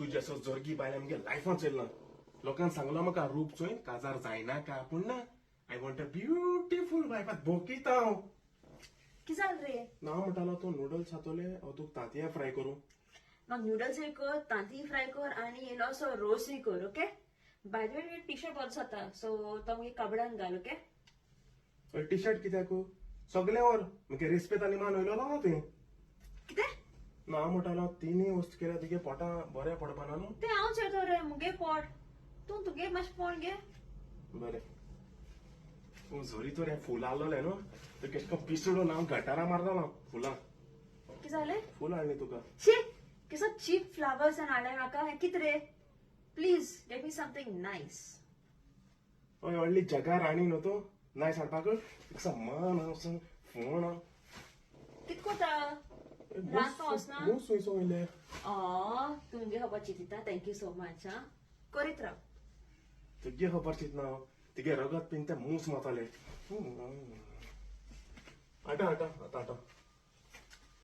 तुजे असो जोरगी बायल आमगे लायफान चेल्ला. लोकांक सांगलो म्हाका रूप चोयन काजार जायना का, पूण ना, I want a beautiful wife. भोकीता हांव. कितें जालें रे? ना म्हणटालो तूं नुडल्स खातोले हांव तुका तांतयां फ्राय करूं? म्हाका न्यूडल्सूय कर, तांतीं फ्राय कर आनी इल्लोसो रोसूय कर. Okay, by the way, T shirt बरो जाता, सो तो मागीर कबडान घाल. ओके? टी शर्ट कित्याक? सगळें व्हर. मगे रेस्पेद आनी मान वयलो ना तुवें. कितें? ना म्हणटालो तिनूय वस्त केल्या तुगे पोटा बरें पडपाना न्हू. तें हांव चेतो रे मुगे पोट, तूं तुगे मातशें पोण घे. बरें, तूं जरी तर हें फूल आहलोलें न्हू, तर केश कोन पिसडून हांव गटारां मारतलो फुलां. कितें जालें? फूल हाडलें तुका. शी, कसो चीप फ्लावर्स हाडले म्हाका. हें कितें रे? Please get me something nice. हय, व्हडली जगा राणी न्हू तूं, नायस हाडपाक. कसो मान हांव फोण. कितें कोता? रांदपा वचना? मूस सुयसो वयले. तूं मुगे खबर चिंतिता, thank you so much. आं, करीत राव. तुगे खबर चिंतना हांव, तुगे रगत पिन ते मूस मारताले. आटा आटा आतां आटा.